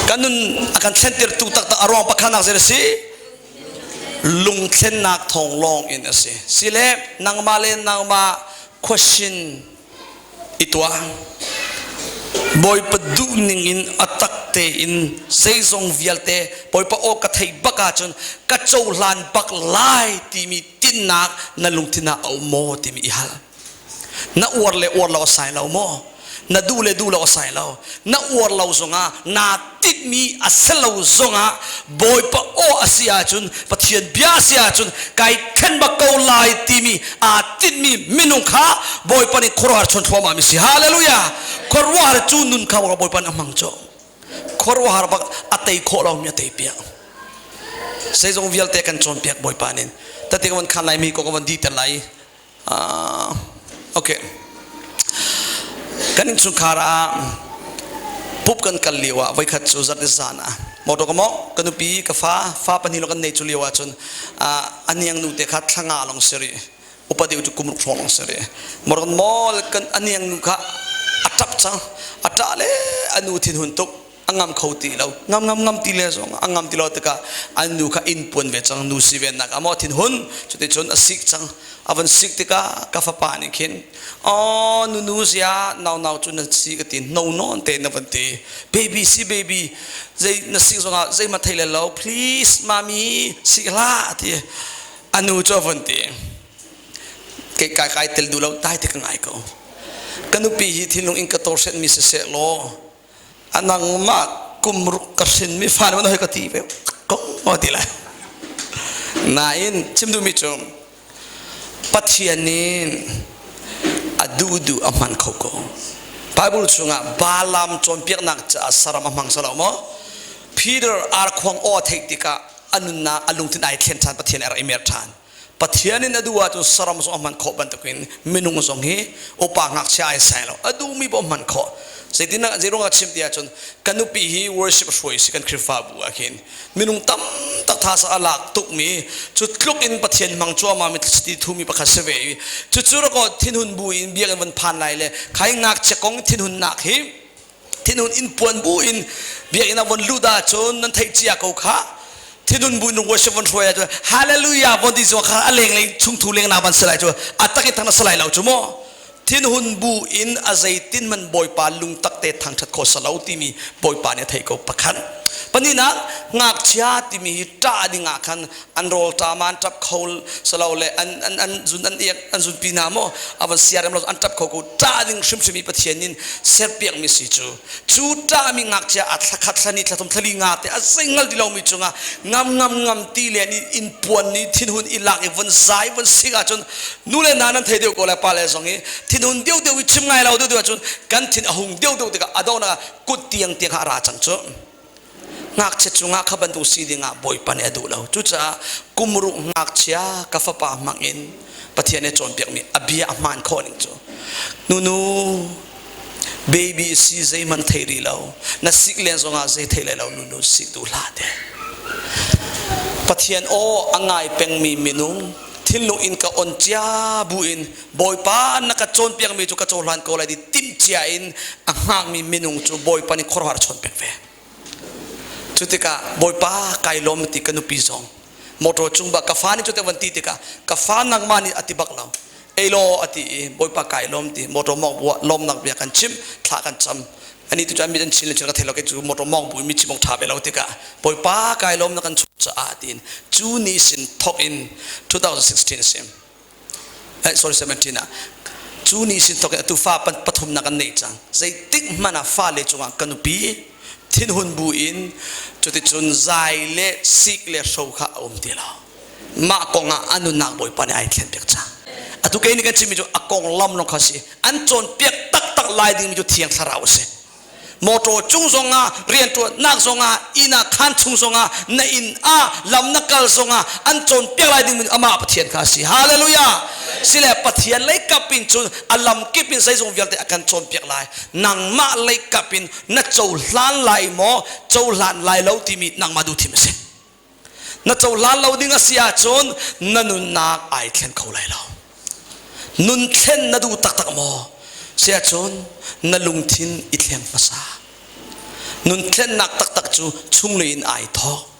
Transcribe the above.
Kan nun a kan thlentirtu taktak a ruang pakhatnak zei a si? Lungthlennak thawng lawng in a si. Sile nangmah le nangmah question i tuah. Bawipa duh ning in a tak tein zeizong vialte Bawipa aw ka theih bak ahcun ka cohlan bak lai timi tinnak na lungthin ah a um maw timi i hal. Na uar le uar lo a sai lo maw? Na duh le duh lo a sai lo. Na uar lo zongah naa tinhmi a si lo zongah Bawipa aw a si ahcun Pathian bia a si ahcun kai thlen bak ko lai timi aa tinhmi minung kha Bawipa nih khuaruahhar chon thluahmah mi si. Hallelujah! Khuaruahhar cu nun kha Bawipa nih a hmang cu. Khuaruahhar bak a tei khawh lomi a tei piak. Zeizong vialte kan cawnpiak Bawipa nih. Tate ka van khan lai mi ko ka van diter lai. Okay. Kan innchungkhar ah pup kan kal lio ah voikhat cu zarh zan ah motor ka mawng ka nupi ka fa fa pahnih lo kan nei cu lio ah cun aniang nu te kha thlanga long siri upa deuh cu kumruk hrawng long siri motor mall kan aniang nu kha a tap cang a ṭah le anu thin hun tuk a ngam kho ti lo ngam ngam ngam ti le zong a ngam ti lo tikah an nu kha inn puan ve cang nu si ve nak amaw thin hun cuti cun a sik cang a van sik tikah ka fapa nih khin aw nu nu zia nau nau cu na si ka ti no non te na van ti baby si baby zei na sik zongah zei ma thei le lo please mami sik hlah ti anu cu a van ti kei kai kai tel du lo tai te ka ngai ko ka nupi hi thinlung in ka tor set mi siseh law Nangmah kum ruk ka hrinmi fa na hoi ka ti ve ko ti lai. Nain chim duhmi cu Pathian nih a duh duh a hman kho ko. Bible chungah Balaam cawnpiaknak caah saram a hmang salo maw? Peter arkhuang aw a theih tikah a nunnak a lungthin ai thlen ṭhan Pathian a rak i mer ṭhan. Pathian in a duh ahcun saram zong a hman khawh bantukin minung zong hi upa ngakchia ai sai lo a duhmi paoh hman khawh. Zeitin zeiruang ah chim ti ahcun ka nupi hi worship hruai si kan Khrihfabu ah khin minung tam tak tha sa a lak tukmi cu tluk in Pathian hmang cuahmah mi ti thumi pakhat si ve i cucu rakaw thinhun bu in biakinn van phan lai le khai ngakchia kong thinhunnak hi thinhun in puan bu in biakinn ah von lut ahcun nan theih cia ko kha thinhun bu in worship von hruai ahcun hallelujah von ti kha a leng lei chungthu leng na van salai cu a tak in thang na salai lo cu mu thinhun bu in a zeitin man bawipa lungtak te thangthat kho salo timi bawipa nih a thei ko pakhat pahnihnak ngakchia timi hi ṭah ding ah khan an rawl ṭam an ṭap kho salo le an an an zun an iak an zun pi hna maw a van siarem lo an ṭap kho ko ṭah ding hrimhrim i Pathian in serpiak mi si cu cu ṭah mi ngakchia a thla khat thla ni thla thum thla li nga te a single ti lomi cungah ngam ngam ngam ti le ni in puan ni thinhun i lak i von zai von sik ahcun nu le na nan thei deuh ko le pa le zong i thinhun deuh deuh i chim ngai lo deuh deuh ahcun kan thin a hung deuh deuh tikah a donghnak ah kut tiang tiang a ra cang cu Ngakchia cungah kha bantuk si dingah Bawipa nih a duh lo. Cucaah kumruh ngakchia ka fapa hmang in Pathian nih cawnpiakmi a bia a hmaan khawh ning cu nunu baby si zeihmanh thei rih lo na sik len zongah zei thei lai lo nunu sik duh hlah te Pathian aw a ngai pengmi minung thinlung in ka on cia bu in Bawipa na ka cawnpiakmi cu ka cohlan ko lai ti timhcia in a hngakmi minung cu Bawipa nih khuaruahhar a chawnpiak ve. Cu tikah Bawipa kai lawm ti ka nupi zong motor cung bak ka fa nih cu te van ti tikah ka fa nangmah nih a ti bak lo. Ei law a ti i Bawipa kai lawm ti motor mawng bu ah lawmnak bia kan chim thla kan cam ani tu cu an mit an chin le chin ka thei lo kei cu motor mawng bu in mi chim awk ṭha ve lo tikah Bawipa kai lawm na kan chuah caah tiin cu ni sin thawk in 2016 sim sorry 17 ah cu ni sin thawk in atu fa pathumnak an nei cang zeitik hmanh ah fale cungah ka nupi thinhun bu in cuticun zai le sik le hro kha a um ti lo mah kong ah a nunnak bawipa nih ai thlen piak cang atu kei nih kan chimmi cu a konglam lawng kha si an cawnpiak taktak lai dingmi cu thiang thlarau a si Motor cung zongah rianṭuannak zongah inn ah khaan chung zongah na inn ah lam na kal zongah an cawnpiak lai ding amah Pathian kha a si. Hallelujah! Sile Pathian lei kap in cun a lam kip in zeizong vialte a kan cawnpiak lai. Nangmah lei kap in na cohlan lai maw cohlan lai lo timi nangmah duh thim a si. Na cohlan lo ding a si ahcun na nunnak ai thlen kho lai lo. Nun thlen na duh taktak maw? Si ahcun na lungthin i thleng hmasa. Nun thlennak taktak cu chunglei in ai thawk.